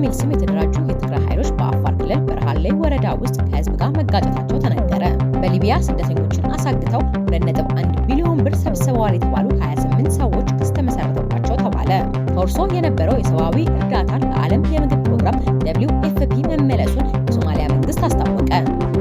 በሚል ስም የተደራጁ የትግራይ ኃይሎች በአፋር ክልል በርሃሌ ወረዳ ውስጥ ከህዝብ ጋር መጋጨታቸው ተነገረ። በሊቢያ ስደተኞችን አሳግተው 2.1 ቢሊዮን ብር ሰብስበዋል የተባሉ 28 ሰዎች ክስ ተመሰረተባቸው ተባለ። ተወርሶ የነበረው የሰብአዊ እርዳታ ለዓለም የምግብ ፕሮግራም WFP መመለሱን የሶማሊያ መንግስት አስታወቀ።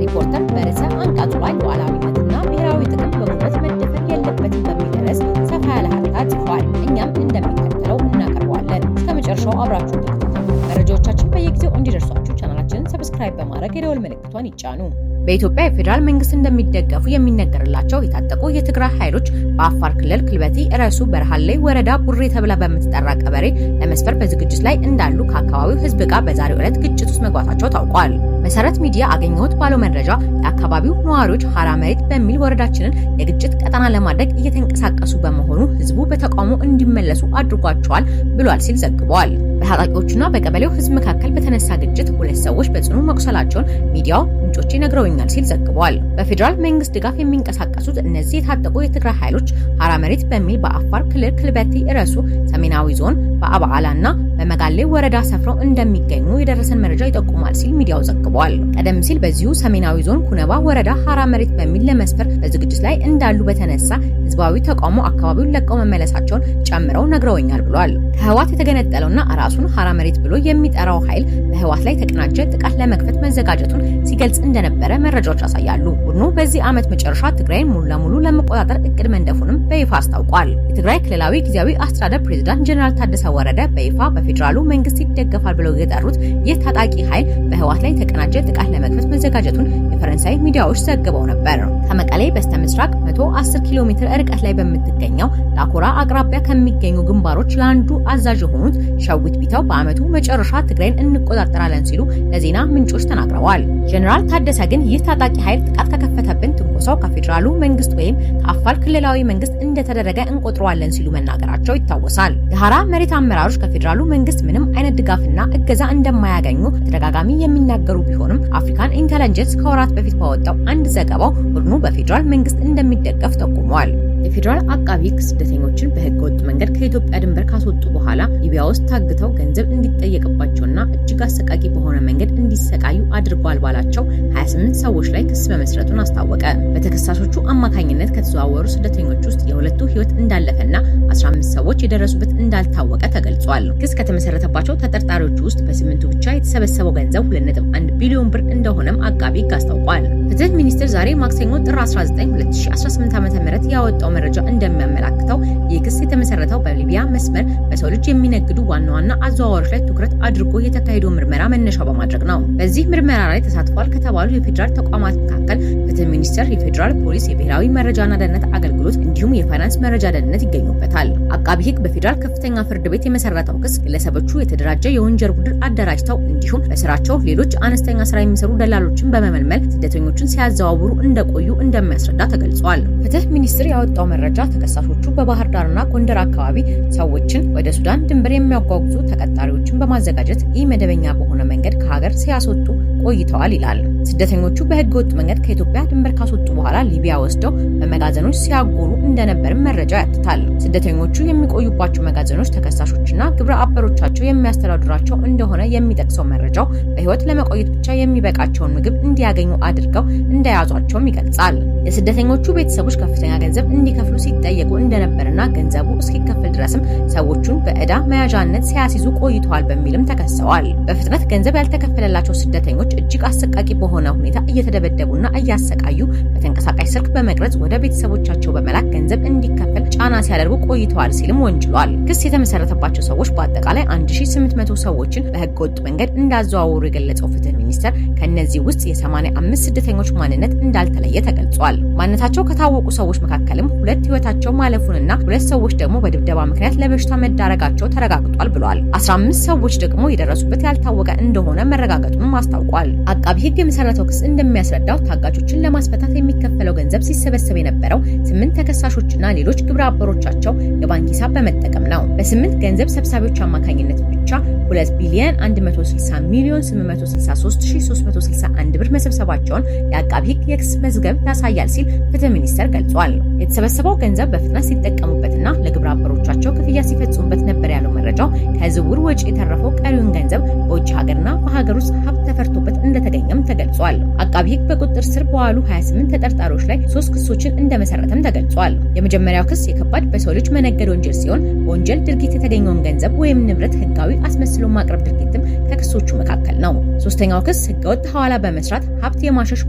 ሪፖርተር በርዕሰ አንቀጹ ላይ ሉዓላዊነትና ብሔራዊ ጥቅም በጉልበት መደፈር የለበትም በሚል ርዕስ ሰፋ ያለ ሀተታ ጽፏል። እኛም እንደሚከተለው እናቀርበዋለን። እስከ መጨረሻው አብራችሁን ተከታተሉ። መረጃዎቻችን በየጊዜው እንዲደርሷችሁ ቻናላችንን subscribe በማድረግ የደወል ምልክቷን ይጫኑ። በኢትዮጵያ የፌዴራል መንግስት እንደሚደገፉ የሚነገርላቸው የታጠቁ የትግራይ ኃይሎች በአፋር ክልል ክልበቲ ረሱ በርሃሌ ወረዳ ቡሬ ተብላ በምትጠራ ቀበሌ ለመስፈር በዝግጅት ላይ እንዳሉ ከአካባቢው ህዝብ ጋር በዛሬው ዕለት ግጭት ውስጥ መግባታቸው ታውቋል። መሰረት ሚዲያ አገኘሁት ባለው መረጃ የአካባቢው ነዋሪዎች ሀራ መሬት በሚል ወረዳችንን የግጭት ቀጠና ለማድረግ እየተንቀሳቀሱ በመሆኑ ህዝቡ በተቃውሞ እንዲመለሱ አድርጓቸዋል ብሏል ሲል ዘግቧል። በታጣቂዎቹና በቀበሌው ህዝብ መካከል በተነሳ ግጭት ሁለት ሰዎች በጽኑ መቁሰላቸውን ሚዲያው ምንጮቼ ነግረውኛል ሲል ዘግቧል። በፌዴራል መንግስት ድጋፍ የሚንቀሳቀሱት እነዚህ የታጠቁ የትግራይ ኃይሎች ሀራ መሬት በሚል በአፋር ክልል ክልበቲ ረሱ ሰሜናዊ ዞን በአብዓላና በመጋሌ ወረዳ ሰፍረው እንደሚገኙ የደረሰን መረጃ ይጠቁማል ሲል ሚዲያው ዘግቧል። ቀደም ሲል በዚሁ ሰሜናዊ ዞን ኩነባ ወረዳ ሀራ መሬት በሚል ለመስፈር በዝግጅት ላይ እንዳሉ በተነሳ ህዝባዊ ተቃውሞ አካባቢውን ለቀው መመለሳቸውን ጨምረው ነግረውኛል ብሏል። ከህወሓት የተገነጠለውና ራሱን ሀራ መሬት ብሎ የሚጠራው ኃይል በህወሓት ላይ የተቀናጀ ጥቃት ለመክፈት መዘጋጀቱን ሲገልጽ እንደነበረ መረጃዎች ያሳያሉ። ቡድኑ በዚህ ዓመት መጨረሻ ትግራይን ሙሉ ለሙሉ ለመቆጣጠር እቅድ መንደፉንም በይፋ አስታውቋል። የትግራይ ክልላዊ ጊዜያዊ አስተዳደር ፕሬዝዳንት ጀነራል ታደሰ ወረደ በይፋ በፌዴራሉ መንግስት ይደገፋል ብለው የጠሩት ይህ ታጣቂ ኃይል በህወሓት ላይ የተቀናጀ ጥቃት ለመክፈት መዘጋጀቱን የፈረንሳይ ሚዲያዎች ዘግበው ነበር። ከመቀሌ በስተምስራቅ 110 ኪሎ ሜትር ርቀት ላይ በምትገኘው ላኮራ አቅራቢያ ከሚገኙ ግንባሮች የአንዱ አዛዥ የሆኑት ሸዊት ቢተው በዓመቱ መጨረሻ ትግራይን እንቆጣጠራለን ሲሉ ለዜና ምንጮች ተናግረዋል። ጀነራል ታደሰ ግን ይህ ታጣቂ ኃይል ጥቃት ከከፈተብን ትንኮሳው ከፌዴራሉ መንግስት ወይም ከአፋር ክልላዊ መንግስት እንደተደረገ እንቆጥረዋለን ሲሉ መናገራቸው ይታወሳል። የሀራ መሬት አመራሮች ከፌዴራሉ መንግስት ምንም አይነት ድጋፍና እገዛ እንደማያገኙ በተደጋጋሚ የሚናገሩ ቢሆንም አፍሪካን ኢንተለጀንስ ከወራት በፊት ባወጣው አንድ ዘገባው ቡድኑ በፌዴራል መንግስት እንደሚደገፍ ጠቁሟል። የፌዴራል አቃቢ ሕግ ስደተኞችን በህገ ወጥ መንገድ ከኢትዮጵያ ድንበር ካስወጡ በኋላ ሊቢያ ውስጥ ታግተው ገንዘብ እንዲጠየቅባቸውና እጅግ አሰቃቂ በሆነ መንገድ እንዲሰቃዩ አድርጓል ባላቸው 28 ሰዎች ላይ ክስ መመስረቱን አስታወቀ። በተከሳሾቹ አማካኝነት ከተዘዋወሩ ስደተኞች ውስጥ የሁለቱ ህይወት እንዳለፈና 15 ሰዎች የደረሱበት እንዳልታወቀ ተገልጿል። ክስ ከተመሰረተባቸው ተጠርጣሪዎች ውስጥ በስምንቱ ብቻ የተሰበሰበው ገንዘብ 2.1 ቢሊዮን ብር እንደሆነም አቃቢ ሕግ አስታውቋል። ፍትህ ሚኒስቴር ዛሬ ማክሰኞ ጥር 19 2018 ዓ.ም ያወጣው መረጃ እንደሚያመላክተው ይህ ክስ የተመሰረተው በሊቢያ መስመር በሰው ልጅ የሚነግዱ ዋና ዋና አዘዋዋሪዎች ላይ ትኩረት አድርጎ የተካሄደው ምርመራ መነሻ በማድረግ ነው። በዚህ ምርመራ ላይ ተሳትፏል ከተባሉ የፌዴራል ተቋማት መካከል ፍትህ ሚኒስቴር፣ የፌዴራል ፖሊስ፣ የብሔራዊ መረጃና ደህንነት አገልግሎት እንዲሁም የፋይናንስ መረጃ ደህንነት ይገኙበታል። አቃቢ ሕግ በፌዴራል ከፍተኛ ፍርድ ቤት የመሰረተው ክስ ግለሰቦቹ የተደራጀ የወንጀል ቡድን አደራጅተው እንዲሁም በስራቸው ሌሎች አነስተኛ ስራ የሚሰሩ ደላሎችን በመመልመል ስደተኞችን ሲያዘዋውሩ እንደቆዩ እንደሚያስረዳ ተገልጿል። ፍትህ ሚኒስቴር ያወጣው መረጃ ተከሳሾቹ በባህር ዳርና ጎንደር አካባቢ ሰዎችን ወደ ሱዳን ድንበር የሚያጓጉዙ ተቀጣሪዎችን በማዘጋጀት ኢመደበኛ በሆነ መንገድ ከሀገር ሲያስወጡ ቆይተዋል ይላል። ስደተኞቹ በህገ ወጥ መንገድ ከኢትዮጵያ ድንበር ካስወጡ በኋላ ሊቢያ ወስደው በመጋዘኖች ሲያጎሩ እንደነበርም መረጃ ያትታል። ስደተኞቹ የሚቆዩባቸው መጋዘኖች ተከሳሾችና ግብረ አበሮቻቸው የሚያስተዳድሯቸው እንደሆነ የሚጠቅሰው መረጃው በህይወት ለመቆየት ብቻ የሚበቃቸውን ምግብ እንዲያገኙ አድርገው እንደያዟቸውም ይገልጻል። የስደተኞቹ ቤተሰቦች ከፍተኛ ገንዘብ እንዲከፍሉ ሲጠየቁ እንደነበርና ገንዘቡ እስኪከፈል ድረስም ሰዎቹን በዕዳ መያዣነት ሲያስይዙ ቆይተዋል በሚልም ተከሰዋል። በፍጥነት ገንዘብ ያልተከፈለላቸው ስደተኞች እጅግ አሰቃቂ በሆነ ሁኔታ እየተደበደቡና እያሰቃዩ በተንቀሳቃሽ ስልክ በመቅረጽ ወደ ቤተሰቦቻቸው በመላክ ገንዘብ እንዲከፈል ጫና ሲያደርጉ ቆይተዋል ሲልም ወንጅሏል። ክስ የተመሰረተባቸው ሰዎች በአጠቃላይ 1800 ሰዎችን በህገወጥ መንገድ እንዳዘዋወሩ የገለጸው ፍትህ ሚኒስቴር ከእነዚህ ውስጥ የ85 ስደተኞች ማንነት እንዳልተለየ ተገልጿል። ማንነታቸው ከታወቁ ሰዎች መካከልም ሁለት ህይወታቸው ማለፉንና ሁለት ሰዎች ደግሞ በድብደባ ምክንያት ለበሽታ መዳረጋቸው ተረጋግጧል ብሏል። 15 ሰዎች ደግሞ የደረሱበት ያልታወቀ እንደሆነ መረጋገጡንም አስታውቋል። አቃቢ ህግ የመሰረተው ክስ እንደሚያስረዳው ታጋቾችን ለማስፈታት የሚከፈለው ገንዘብ ሲሰበሰብ የነበረው 8 ተከሳሾችና ሌሎች ግብረ አበሮቻቸው የባንክ ሂሳብ በመጠቀም ነው። በ8 ገንዘብ ሰብሳቢዎች አማካኝነት ብቻ 2 ቢሊዮን 160 ሚሊዮን 863361 ብር መሰብሰባቸውን የአቃቢ ህግ የክስ መዝገብ ያሳያል ሲል ፍትህ ሚኒስቴር ገልጿል። የተሰበሰበው ገንዘብ በፍጥነት ሲጠቀሙበትና ለግብረ አበሮቻቸው ክፍያ ሲፈጽሙበት ነበር ያለው መረጃው ከዝውውር ወጪ የተረፈው ቀሪውን ገንዘብ በውጭ በውጭ ሀገርና በሀገር ውስጥ ሀብት ተፈርቶበት እንደተገኘም ተገልጿል። አቃቢ ሕግ በቁጥጥር ስር በዋሉ 28 ተጠርጣሪዎች ላይ 3 ክሶችን እንደመሰረተም ተገልጿል። የመጀመሪያው ክስ የከባድ በሰው ልጅ መነገድ ወንጀል ሲሆን በወንጀል ድርጊት የተገኘውን ገንዘብ ወይም ንብረት ህጋዊ አስመስሎ ማቅረብ ድርጊትም ከክሶቹ መካከል ነው። ሶስተኛው ክስ ህገወጥ ሐዋላ በመስራት ሀብት የማሸሽ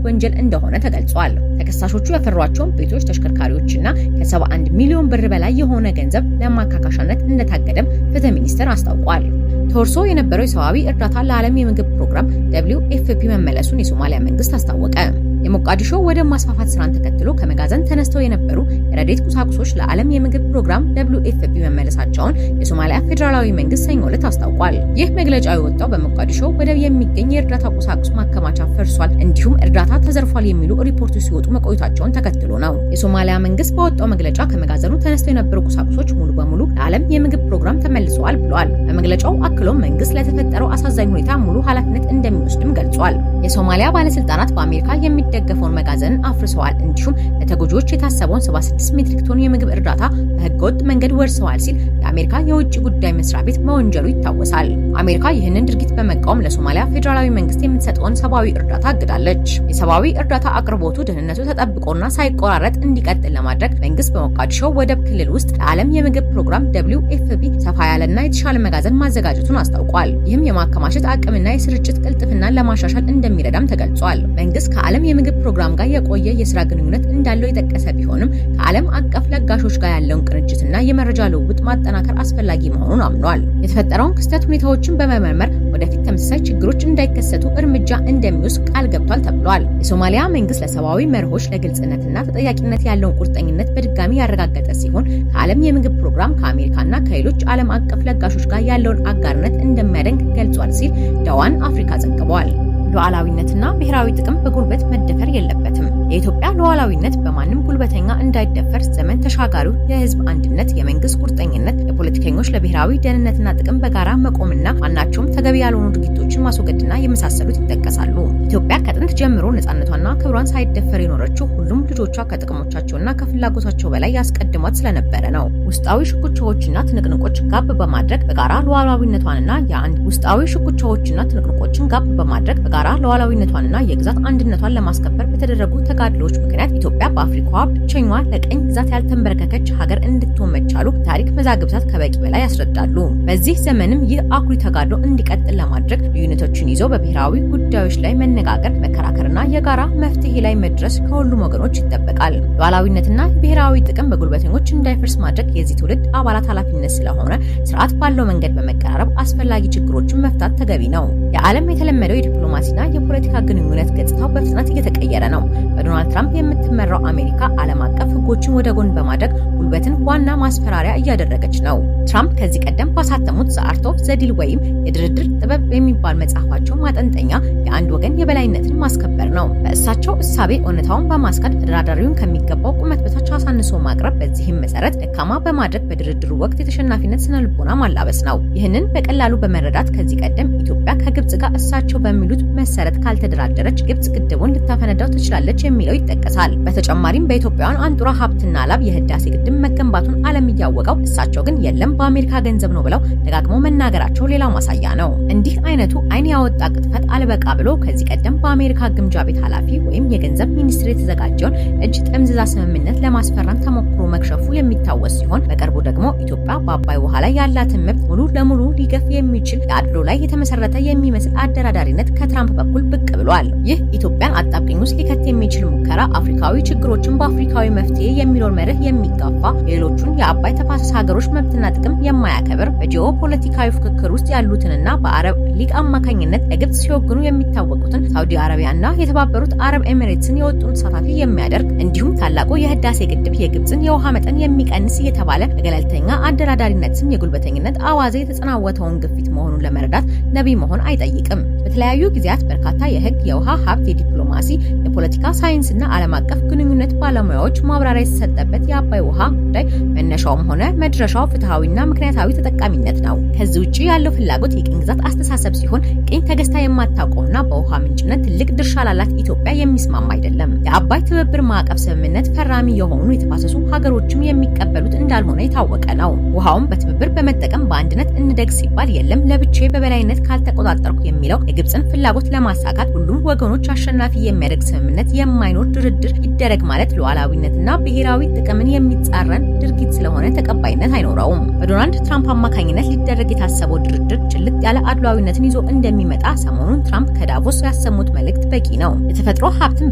ወንጀል እንደሆነ ተገልጿል። ተከሳሾቹ ያፈሯቸውን ቤቶች፣ ተሽከርካሪዎችና ከ71 ሚሊዮን ብር በላይ የሆነ ገንዘብ ለማካካሻነት እንደታገደም ፍትህ ሚኒስቴር አስታውቋል። ተወርሶ የነበረው የሰብአዊ እርዳታ ለዓለም የምግብ ፕሮግራም WFP መመለሱን የሶማሊያ መንግስት አስታወቀ። የሞቃዲሾ ወደብ ማስፋፋት ስራን ተከትሎ ከመጋዘን ተነስተው የነበሩ የረድኤት ቁሳቁሶች ለዓለም የምግብ ፕሮግራም WFP መመለሳቸውን የሶማሊያ ፌዴራላዊ መንግስት ሰኞ ዕለት አስታውቋል። ይህ መግለጫ የወጣው በሞቃዲሾ ወደብ የሚገኝ የእርዳታ ቁሳቁስ ማከማቻ ፈርሷል፣ እንዲሁም እርዳታ ተዘርፏል የሚሉ ሪፖርቶች ሲወጡ መቆየታቸውን ተከትሎ ነው። የሶማሊያ መንግስት ባወጣው መግለጫ ከመጋዘኑ ተነስተው የነበሩ ቁሳቁሶች ሙሉ በሙሉ ለዓለም የምግብ ፕሮግራም ተመልሰዋል ብሏል። በመግለጫው አክሎም መንግስት ለተፈጠረው አሳዛኝ ሁኔታ ሙሉ ኃላፊነት እንደሚወስድም ገልጿል። የሶማሊያ ባለስልጣናት በአሜሪካ የሚደገፈውን መጋዘንን አፍርሰዋል፣ እንዲሁም ለተጎጂዎች የታሰበውን 76 ሜትሪክ ቶን የምግብ እርዳታ በህገወጥ መንገድ ወርሰዋል ሲል የአሜሪካ የውጭ ጉዳይ መስሪያ ቤት መወንጀሉ ይታወሳል። አሜሪካ ይህንን ድርጊት በመቃወም ለሶማሊያ ፌዴራላዊ መንግስት የምትሰጠውን ሰብአዊ እርዳታ አግዳለች። የሰብአዊ እርዳታ አቅርቦቱ ደህንነቱ ተጠብቆና ሳይቆራረጥ እንዲቀጥል ለማድረግ መንግስት በሞቃዲሾ ወደብ ክልል ውስጥ ለዓለም የምግብ ፕሮግራም WFP ሰፋ ያለና የተሻለ መጋዘን ማዘጋጀቱን አስታውቋል። ይህም የማከማቸት አቅምና የስርጭት ቅልጥፍናን ለማሻሻል እንደሚረዳም ተገልጿል። መንግስት ከዓለም የምግብ ፕሮግራም ጋር የቆየ የስራ ግንኙነት እንዳለው የጠቀሰ ቢሆንም ከዓለም አቀፍ ለጋሾች ጋር ያለውን ቅንጅትና የመረጃ ልውውጥ ማጠናከር አስፈላጊ መሆኑን አምኗል። የተፈጠረውን ክስተት ሁኔታዎችን በመመርመር ወደፊት ተመሳሳይ ችግሮች እንዳይከሰቱ እርምጃ እንደሚወስድ ቃል ገብቷል ተብሏል። የሶማሊያ መንግስት ለሰብአዊ መርሆች፣ ለግልጽነትና ተጠያቂነት ያለውን ቁርጠኝነት በድጋሚ ያረጋገጠ ሲሆን ከዓለም የምግብ ፕሮግራም ከአሜሪካና ከሌሎች ዓለም አቀፍ ለጋሾች ጋር ያለውን አጋርነት እንደሚያደንቅ ገልጿል ሲል ዳዋን አፍሪካ ዘግቧል። ሉዓላዊነትና ብሔራዊ ጥቅም በጉልበት መደፈር የለበትም። የኢትዮጵያ ሉዓላዊነት በማንም ጉልበተኛ እንዳይደፈር ዘመን ተሻጋሪው የህዝብ አንድነት፣ የመንግስት ቁርጠኝነት፣ የፖለቲከኞች ለብሔራዊ ደህንነትና ጥቅም በጋራ መቆምና ማናቸውም ተገቢ ያልሆኑ ድርጊቶችን ማስወገድና የመሳሰሉት ይጠቀሳሉ። ኢትዮጵያ ከጥንት ጀምሮ ነጻነቷና ክብሯን ሳይደፈር የኖረችው ሁሉም ልጆቿ ከጥቅሞቻቸውና ከፍላጎታቸው በላይ ያስቀድሟት ስለነበረ ነው። ውስጣዊ ሽኩቻዎችና ትንቅንቆች ጋብ በማድረግ በጋራ ሉዓላዊነቷንና የአንድ ውስጣዊ ሽኩቻዎችና ትንቅንቆችን ጋብ በማድረግ በጋራ ሉዓላዊነቷንና የግዛት አንድነቷን ለማስከበር በተደረጉ ተጋድሎዎች ምክንያት ኢትዮጵያ በአፍሪካዋ ብቸኛዋ ለቀኝ ግዛት ያልተንበረከከች ሀገር እንድትሆን መቻሉ ታሪክ መዛግብታት ከበቂ በላይ ያስረዳሉ። በዚህ ዘመንም ይህ አኩሪ ተጋድሎ እንዲቀጥል ለማድረግ ልዩነቶችን ይዘው በብሔራዊ ጉዳዮች ላይ መነጋገር፣ መከራከርና የጋራ መፍትሄ ላይ መድረስ ከሁሉም ወገኖች ይጠበቃል። ሉዓላዊነትና ብሔራዊ ጥቅም በጉልበተኞች እንዳይፈርስ ማድረግ የዚህ ትውልድ አባላት ኃላፊነት ስለሆነ ስርዓት ባለው መንገድ በመቀራረብ አስፈላጊ ችግሮችን መፍታት ተገቢ ነው። የዓለም የተለመደው የዲፕሎማሲና የፖለቲካ ግንኙነት ገጽታው በፍጥነት እየተቀየረ ነው። በዶናልድ ትራምፕ የምትመራው አሜሪካ ዓለም አቀፍ ሕጎችን ወደ ጎን በማድረግ ጉልበትን ዋና ማስፈራሪያ እያደረገች ነው። ትራምፕ ከዚህ ቀደም ባሳተሙት The Art of the Deal ወይም የድርድር ጥበብ የሚባል መጽሐፋቸው ማጠንጠኛ የአንድ ወገን የበላይነትን ማስከበር ነው። በእሳቸው እሳቤ እውነታውን በማስካድ ተደራዳሪውን ከሚገባው ቁመት በታች አሳንሶ ማቅረብ፣ በዚህም መሰረት ደካማ በማድረግ በድርድሩ ወቅት የተሸናፊነት ስነልቦና ማላበስ ነው። ይህንን በቀላሉ በመረዳት ከዚህ ቀደም ኢትዮጵያ ከግብጽ ጋር እሳቸው በሚሉት መሰረት ካልተደራደረች ግብጽ ግድቡን ልታፈነዳው ትችላለች የሚለው ይጠቀሳል። በተጨማሪም በኢትዮጵያውያን አንጡራ ሀብትና ላብ የህዳሴ ግድብ መገንባቱን ዓለም እያወቀው እሳቸው ግን የለም በአሜሪካ ገንዘብ ነው ብለው ደጋግመው መናገራቸው ሌላው ማሳያ ነው። እንዲህ አይነቱ አይን ያወጣ ቅጥፈት አልበቃ ብሎ ከዚህ ቀደም በአሜሪካ ግምጃ ቤት ኃላፊ ወይም የገንዘብ ሚኒስትር የተዘጋጀውን እጅ ጠምዝዛ ስምምነት ለማስፈረም ተሞክሮ መክሸፉ የሚታወስ ሲሆን በቅርቡ ደግሞ ኢትዮጵያ በአባይ ውሃ ላይ ያላትን መብት ሙሉ ለሙሉ ሊገፍ የሚችል የአድሎ ላይ የተመሰረተ የሚመስል አደራዳሪነት ከትራምፕ በኩል ብቅ ብሏል። ይህ ኢትዮጵያን አጣብቂኝ ውስጥ ሊከት የሚችል ሙከራ አፍሪካዊ ችግሮችን በአፍሪካዊ መፍትሄ የሚለውን መርህ የሚጋፋ፣ ሌሎቹን የአባይ ተፋሰስ ሀገሮች መብትና ጥቅም የማያከብር፣ በጂኦ ፖለቲካዊ ፍክክር ውስጥ ያሉትንና በአረብ ሊግ አማካኝነት ለግብጽ ሲወግኑ የሚታወቁትን ሳውዲ አረቢያና የተባበሩት አረብ ኤሚሬትስን የወጡን ተሳታፊ የሚያደርግ፣ እንዲሁም ታላቁ የህዳሴ ግድብ የግብጽን የውሃ መጠን የሚቀንስ እየተባለ በገለልተኛ አደራዳሪነት ስም የጉልበተኝነት አዋዜ የተጸናወተውን ግፊት መሆኑን ለመረዳት ነቢይ መሆን አይጠይቅም። በተለያዩ ጊዜያት በርካታ የህግ፣ የውሃ ሀብት፣ የዲፕሎማሲ፣ የፖለቲካ ሳይንስና ዓለም አቀፍ ግንኙነት ባለሙያዎች ማብራሪያ የተሰጠበት የአባይ ውሃ ጉዳይ መነሻውም ሆነ መድረሻው ፍትሃዊና ምክንያታዊ ተጠቃሚነት ነው። ከዚህ ውጪ ያለው ፍላጎት የቅኝ ግዛት አስተሳሰብ ሲሆን ቅኝ ተገዝታ የማታውቀውና በውሃ ምንጭነት ትልቅ ድርሻ ላላት ኢትዮጵያ የሚስማማ አይደለም። የአባይ ትብብር ማዕቀፍ ስምምነት ፈራሚ የሆኑ የተፋሰሱ ሀገሮችም የሚቀበሉት እንዳልሆነ የታወቀ ነው። ውሃውን በትብብር በመጠቀም በአንድነት እንደግ ሲባል የለም ለብቻዬ በበላይነት ካልተቆጣጠርኩ የሚለው የግብፅን ፍላጎት ለማሳካት ሁሉም ወገኖች አሸናፊ የሚያደርግ ስምምነት የማይኖር ድርድር ይደረግ ማለት ሉዓላዊነትና ብሔራዊ ጥቅምን የሚጻረን ድርጊት ስለሆነ ተቀባይነት አይኖረውም። በዶናልድ ትራምፕ አማካኝነት ሊደረግ የታሰበው ድርድር ጭልጥ ያለ አድሏዊነትን ይዞ እንደሚመጣ ሰሞኑን ትራምፕ ከዳቮስ ያሰሙት መልእክት በቂ ነው። የተፈጥሮ ሀብትን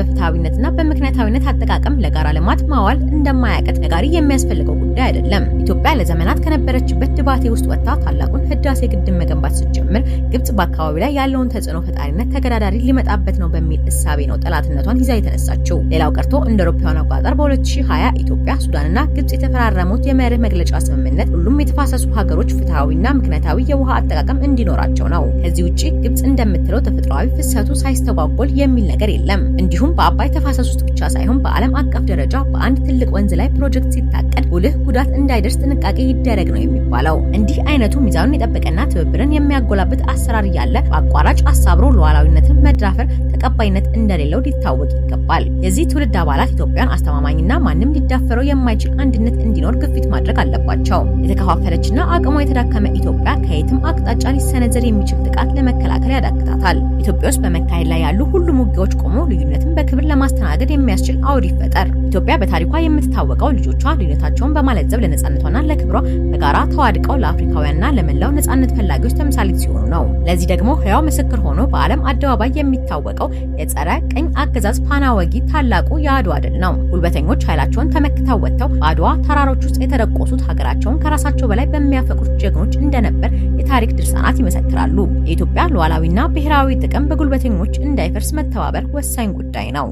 በፍትሃዊነትና በምክንያታዊነት አጠቃቀም ለጋራ ልማት ማዋል እንደማያቅት ነጋሪ የሚያስፈልገው ጉዳይ አይደለም። ኢትዮጵያ ለዘመናት ከነበረችበት ድባቴ ውስጥ ወጥታ ታላቁን ህዳሴ ግድብ መገንባት ስትጀምር ግብጽ በአካባቢው ላይ ያለውን ተጽዕኖ ፈጣሪነት ተገዳዳሪ ሊመጣበት ነው በሚል እሳቤ ነው ጠላትነቷን ይዛ የተነሳችው። ሌላው ቀርቶ እንደ አውሮፓውያን አቆጣጠር በ2020 ኢትዮጵያ፣ ሱዳንና ግብጽ የተፈራረሙት የመርህ መግለጫ ስምምነት ሁሉም የተፋሰሱ ሀገሮች ፍትሃዊና ምክንያታዊ የውሃ አጠቃቀም እንዲኖራቸው ነው። ከዚህ ውጪ ግብጽ እንደምትለው ተፈጥሯዊ ፍሰቱ ሳይስተጓጎል የሚል ነገር የለም። እንዲሁም በአባይ ተፋሰስ ውስጥ ብቻ ሳይሆን በዓለም አቀፍ ደረጃ በአንድ ትልቅ ወንዝ ላይ ፕሮጀክት ሲታቀድ ጉልህ ጉዳት እንዳይደርስ ጥንቃቄ ይደረግ ነው የሚባለው። እንዲህ አይነቱ ሚዛኑን የጠበቀና ትብብርን የሚያጎላበት አሰራር እያለ በአቋራጭ አሳብሮ ሉዓላዊነትን መዳፈር ተቀባይነት እንደሌለው ሊታወቅ ይገባል። የዚህ ትውልድ አባላት ኢትዮጵያን አስተማማኝና ማንም ሊዳፈረው የማይችል አንድነት እንዲኖር ግፊት ማድረግ አለባቸው። የተከፋፈለችና አቅሟ የተዳከመ ኢትዮጵያ ከየትም አቅጣጫ ሊሰነዘር የሚችል ጥቃት ለመከላከል ያዳግታታል። ኢትዮጵያ ውስጥ በመካሄድ ላይ ያሉ ሁሉም ውጊያዎች ቆሞ ልዩነትን በክብር ለማስተናገድ የሚያስችል አውድ ይፈጠር። ኢትዮጵያ በታሪኳ የምትታወቀው ልጆቿ ልዩነታቸውን በማለዘብ ለነጻነቷና ለክብሯ በጋራ ተዋድቀው ለአፍሪካውያንና ለመላው ነጻነት ፈላጊዎች ተምሳሌት ሲሆኑ ነው። ለዚህ ደግሞ ሕያው ምስክር ሆኖ በዓለም አደባባይ የሚታወቀው የጸረ ቅኝ አገዛዝ ፋና ወጊ ታላቁ የአድዋ ድል ነው። ጉልበተኞች ኃይላቸውን ተመክተው ወጥተው በአድዋ ተራሮች ውስጥ የተደቆሱት ሀገራቸውን ከራሳቸው በላይ በሚያፈቅሩት ጀግኖች እንደነበር የታሪክ ድርሳናት ይመሰክራሉ። የኢትዮጵያ ሉዓላዊና ብሔራዊ ጥቅም በጉልበተኞች እንዳይፈርስ መተባበር ወሳኝ ጉዳይ ነው።